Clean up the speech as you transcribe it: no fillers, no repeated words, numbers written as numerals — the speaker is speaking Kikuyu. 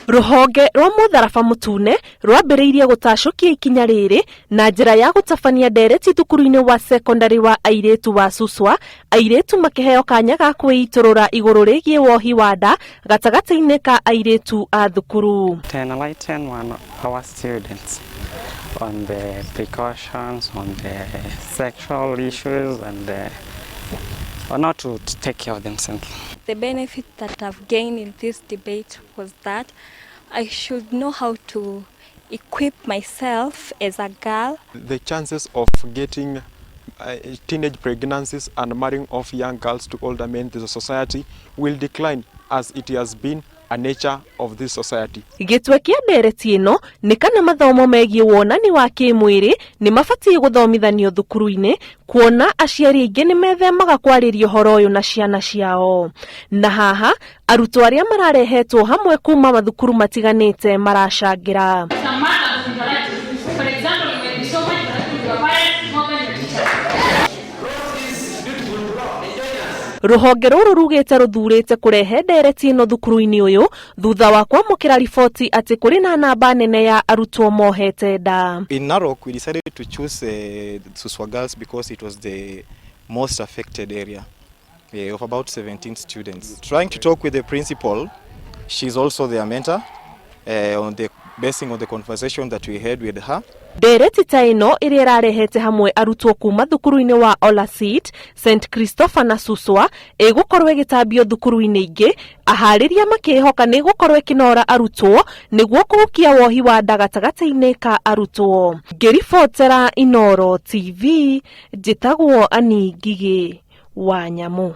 Rũhonge rwa Mũtharaba Mũtune rwambĩrĩirie gũtacũkia ikinya rĩrĩ na njĩra ya gũtabania ndereti thukuru-inĩ wa cekondarĩ wa airĩtu wa Suswa, airĩtu makĩheo kanya ga kwĩitũrũra igũrũ rĩgiĩ wohi wa nda gatagatĩ-inĩ ka airĩtu a thukuru. To enlighten one our students on the precautions, on the sexual issues and the, on how to take care of themselves. The benefit that I've gained in this debate was that I should know how to equip myself as a girl. The chances of getting teenage pregnancies and marrying off young girls to older men to the society will decline as it has been a nature of this society. Gĩtwe kĩa ndereti ĩno nĩ kana mathomo megiĩ wonani wa kĩmwĩrĩ nĩ mabatiĩ gũthomithanio thukuru-inĩ kuona aciari aingĩ nĩ methemaga kwarĩria ũhoro ũyũ na ciana ciao. Na haha arutwo arĩa mararehetwo hamwe kuma mathukuru matiganĩte maracangĩra. Some mothers interact. For example, you may be so much interacting with your parents more than your teachers. Rũhonge rũrũ rugĩte rũthurĩte kũrehe ndereti ĩno thukuru-inĩ ũyũ thutha wa kwamũkĩra riboti atĩ kũrĩ na namba nene ya arutwo mohete nda. In Narok, we decided to choose Suswa Girls because it was the most affected area of about 17 students. Trying to talk with the principal, she's also their mentor, on the basing on the conversation that we had with her. Ndereti ta ĩno ĩrĩa ĩrarehete hamwe arutwo kuma thukuru-inĩ wa Olasit, St Christopher na Suswa ĩgũkorwo ĩgĩtambio thukuru-inĩ ingĩ, aharĩria makĩhoka nĩ ĩgũkorwo ĩkĩnora arutwo nĩguo kũhukia wohi wa nda gatagatĩ-inĩ ka arutwo. Ngĩribotera Inoro TV, njĩtagwo Ani Ngigĩ wa Nyamũ.